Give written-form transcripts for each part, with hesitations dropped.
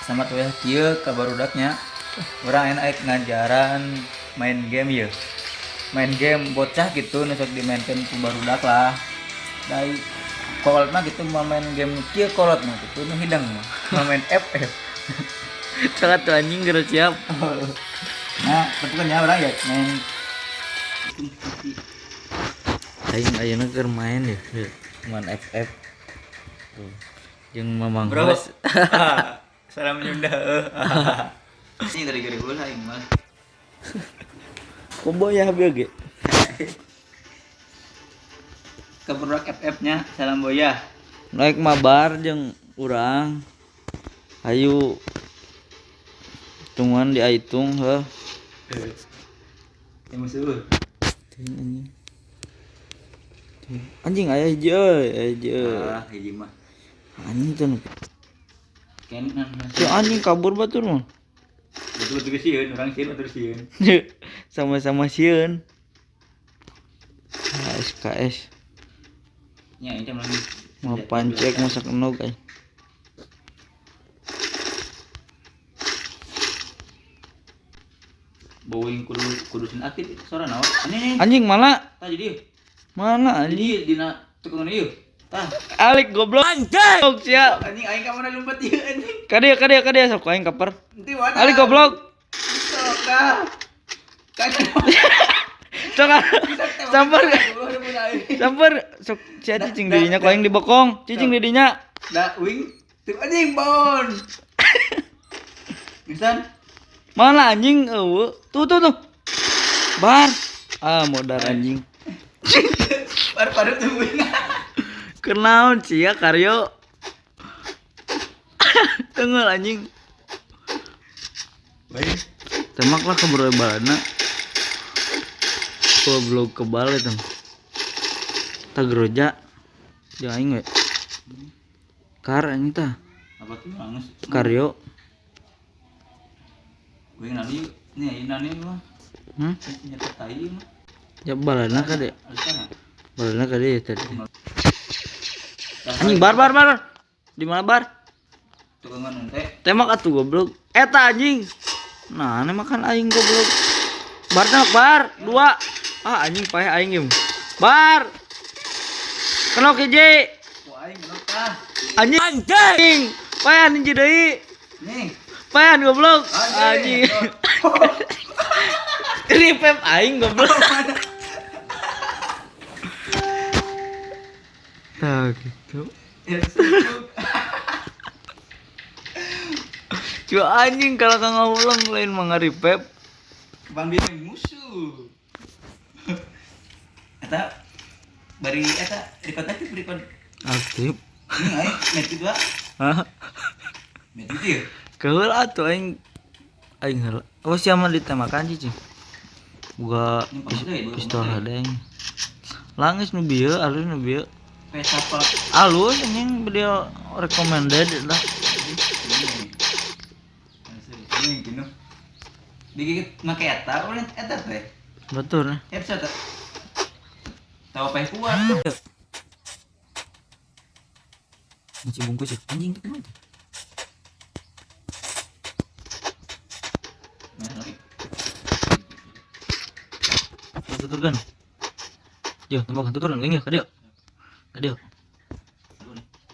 Sama tuh ya kieu ka barudaknya. Urang enak ngajaran main game ya. Main game bocah gitu nu sok dimainkeun ku barudak lah. Dari kolot mah gitu mau main game kieu kolot mah gitu nu hidang mah. Mau main FF. Sangat tuh anjing geus siap. Nah, tapi kan ya orang ya main Aing ayeuna keur main ya, main FF. Tuh. Jeung Mamang Bro. Hos. Salam nyunda. Ini dari gede heula aing mah. Koboy ya bieu ge. Ke produk FF-nya salam boyah. Naik mabar jeung urang. Hayu tungguan di aitung heuh. Ya musuh. Teuing anjing. Teuing. Anjing aya hiji euy, aya hiji euy. Ah, hiji mah. Anjing teh nu. Ken Si anjing kabur batur mah. Betul-betul sieun, urang sieun batur sieun. Sama-sama sieun. SKS. Nya ini lagi. Mau pancek masak enog aing. Bowing kudu kudu sin aktif suara naon? Ini nih. Anjing mana? Tah jadi. Mana anjing? Jadi dina tukang ieu. Tah. Alik goblok. Anjing. Sia. Anjing aing ka mana lompat ieu anjing. Kadieu kadieu kadieu sok aing kaper. Nanti mana? Alik goblok. Sok tah. Kan. Sok samper. Samper sok sia cicing dirinya ku aing dibokong. Cicing dirinya. Da wing tuh anjing bon. Misan Mana anjing eueuh. Tuh tuh tuh. Bar. Ah modar anjing. par-par tuh wing. Kenaon sia karyo. Tengel anjing. Baik. Tembak lah ke balana. Goblok kebal itu. Tagroja. Jeung aing we. Kar anjing tah. Apa tuh nangis? Karyo. Wing nani nih nani mah. Hmm? Nyata tai mah. Ya balana kade. Alus Balana kade ya tadi. Anjing bar bar bar. Di mana bar? Tukangan ente. Tembak atuh goblok. Eta anjing. Nah, ini makan aing goblok. Bar tembak bar. Dua. Ah anjing paeh aing ieu. Bar. Kena hiji. Ku aing geus tah. Anjing. Anjing. Paehan hiji deui. Nih. Paehan goblok. Anjing. Revive aing goblok. Tah gitu. Cua anjing kalau kang ngulang lain mah nge-revive. Bang dia musuh. Eta bari eta record aktif record. Aktif. Ini aing medkit wa. Hah? Medkit ieu. Keheul atuh aing aing heula. Oh sia mah ditembakan cicing. Boga pistol hade aing. Langis nu bieu, alus nu bieu. Pesapal. Alus anjing beliau recommended lah. Ini gini. Digigit make eta ulin eta teh. Betul. Headshot. Tahu peh kuat. Masih bungkus ya anjing tuh kumaha teh? Tuturkan. Yo, tembakan tuturkan geng ya, kadieu. Kadieu.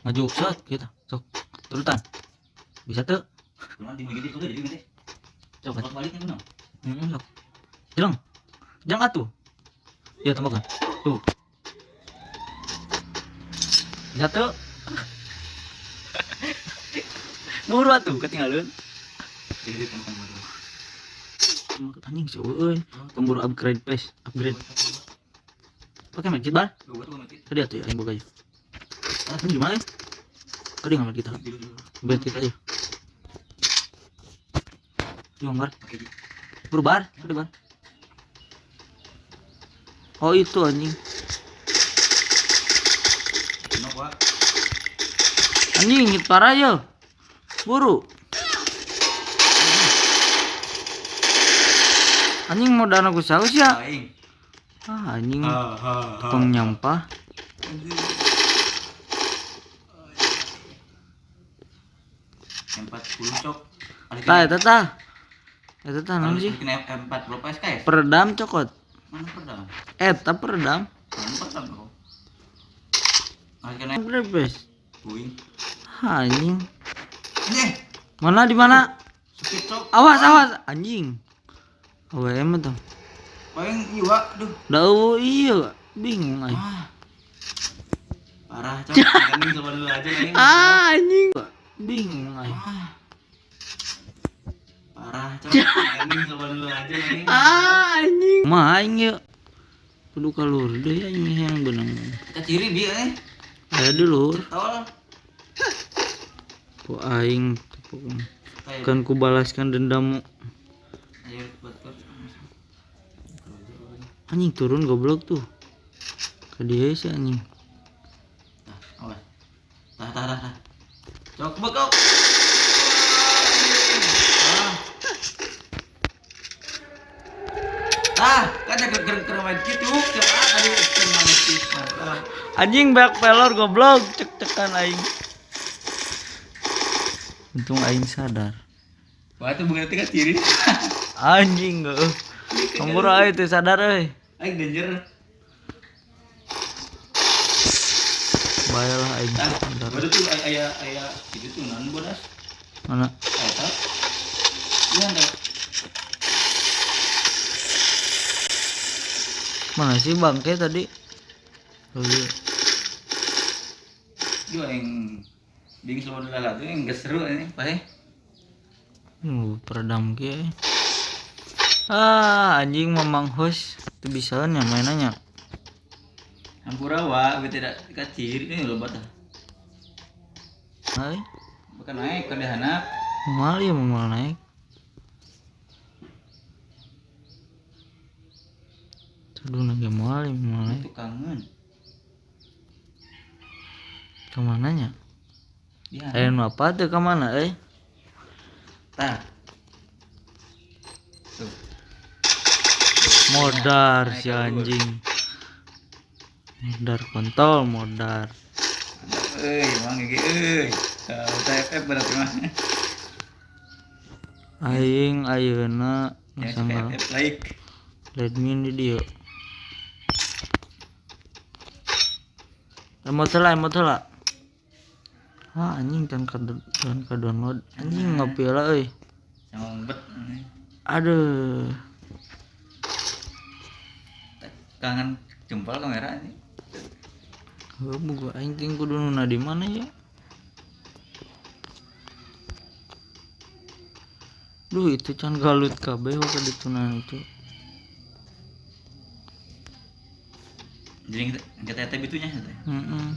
Maju set gitu. Sok. Turutan. Bisa tuh. Kumaha di begitu tuh jadi gede. Coba. Balik baliknya kunaon? Heeh, sok. Jelang. Jelang atuh. Ya tembakan. Tuh. Bisa tuh. Buru atuh ketinggalan. Jadi tentang bodoh. Anjing sih euy. Pemburu upgrade please, upgrade. Pakai medkit bar. Tadi atuh ya aing boga ya. Ah, ini gimana ya? Tadi nggak medkit. Medkit aja. Juang bar. Buru bar, tadi bar. Oh itu anjing. Anjing ngit parah yo. Buru. Anjing mau dana ku saus ya? Ah anjing. Tukang nyampah. Empat. 10 cok. Tah eta tah. Eta tah naon sih? M4 berapa SKS? Peredam cokot. Mana peredam? Eta peredam. Mana peredam kok? Kena Bebes. Buing. Anjing. Nih. Mana di mana? Awas awas anjing. AWM tuh. Paling iwa duh. Da eueuh iya, bingung aing. Parah cok. Gandeng sama dulu aja aing. Ah anjing. Bingung aing. Parah cok. Gandeng sama dulu aja aing. Ah anjing. Mah aing ye. Kudu kalur deui aing yang benang. Ka ciri bieu eh. Aya dulur. Tol. Ku aing kan ku balaskan dendammu. Anjing turun goblok tuh. Ka dieu sih anjing. Tah, awas. Tah tah tah. Cok bekok. Ah, kan keur main kitu, coba tadi keur main kitu. Anjing banyak pelor goblok, cek-cekan aing. Untung aing sadar. Wah, itu bukan tiga ciri. Anjing heuh. Hampura euy teu sadar euy. Aing danger. Bae lah aing. Baru tuh aya aya itu tuh naon bodas. Mana? Eta. Ieu teh. Mana sih bangke tadi? Oh iya. Duh aing ding slow dulu tuh yang geus seru ini, pae. Peredam kieu. Ah, anjing mamang host teu bisaan nya mainannya. Hampura wa, we tidak kacir ini loba tah. Hai. Bukan naik ke dahana. Moal ieu moal naik. Aduh naga moal ieu moal naik. Tukangeun. Ka mana nya? Aya nu apa teu ka mana euy? Tah. Tuh. Modar si anjing. Modar kontol, modar. Euy, mang gege euy. TFF berarti mah. Aing ayeuna masang like. Admin di dieu. Emot heula, emot heula. Ah anjing kan ka download. Anjing ngopi lah euy. Sama bet. Aduh. Kangen jempol kamera anjing. Heuh boga aing ting kudu nuna di mana ya? Duh itu can galut kabeh ka ditunan itu. Jadi kita teh bitunya teh. Heeh.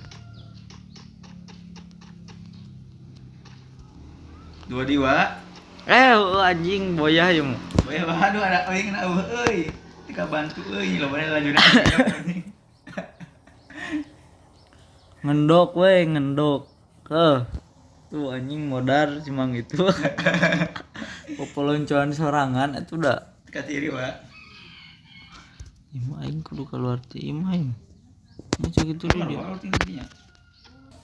Dua diwa. Anjing boyah ieu mah. Boyah aduh ada euy kena euy. Tika bantu euy lobana lanjutna. Ngendok we, ngendok. Heuh. Tuh anjing modar si mang itu. Popoloncoan sorangan atuh da. Tika ciri wa. Imah aing kudu keluar ti imah aing. Macam gitu dia.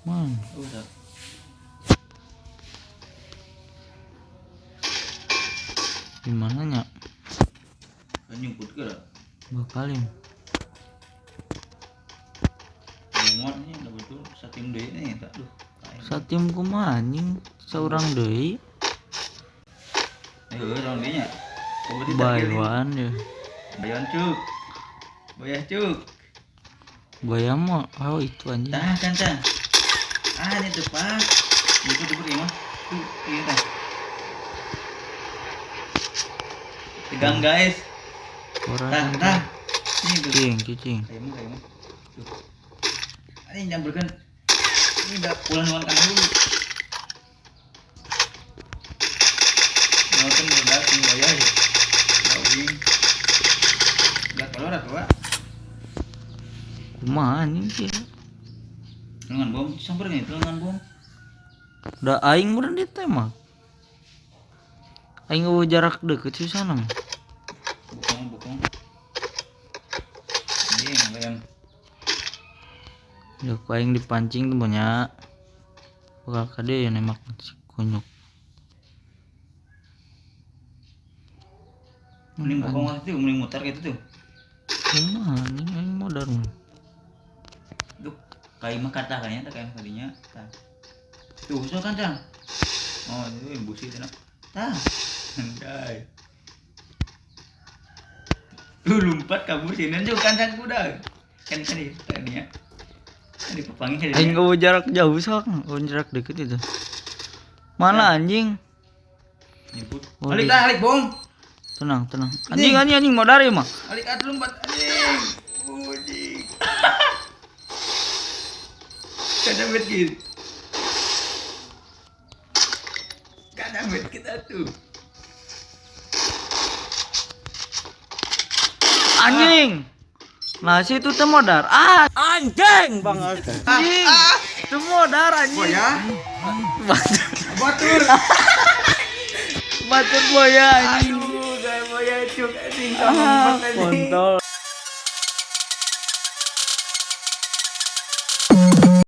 Man. Udah. Di mana nya? Nyumput ke dah. Bakalin. Ngemot nya udah betul satim deui nih tak duh. Satim kumaha anjing saurang deui. Heuh, urang deui nya. Baywan ya. Bayan cuk. Bayah cuk. Bayah mah oh itu anjing. Tah kan tah. Ah ini tuh pas. Itu tuh ieu mah. Tuh ieu tah. Tegang guys. Orang tah tah. Ini tuh. Cicing, cicing. Kayak mah. Tuh. Ini nyamberkeun. Ini udah pulang nuan kan dulu. Nonton udah sing bayah ya. Bawing. Udah keluar atau apa? Kumaha anjing sih? Lengan bom, samper nih lengan bom. Da aing meureun ditembak. Aing eueuh jarak deket susah mah. Bokong bokong. Anjing bayang. Ya ku aing dipancing tuh banyak. Bakal kade ya nembak si kunyuk. Mending bokong lah tuh, mending mutar gitu tuh. Kumaha anjing aing modar mah. Duh, kayak mah kata kayaknya tah kayak kadinya. Tah. Tuh, so kan tah. Oh, itu yang busi itu. Tah. Andai. Tuh lompat kabur sini juga kan kuda. Kan kan tadinya. Di papangin Aing gak jarak jauh sok, gak jarak deket itu. Mana anjing? Nyebut. Oh, Balik lah, balik bong. Tenang, tenang. Anjing, anjing, anjing modar ya mah. Balik atuh lompat anjing. Anjing. Kada medkit. Kada medkit atuh. Anjing. Nah, situ teh modar. Ah, anjing banget. Anjing. Itu modar anjing. Boya. Batur. Batur boya anjing. Aduh, gaya boya cuk anjing sama Ah, kontol.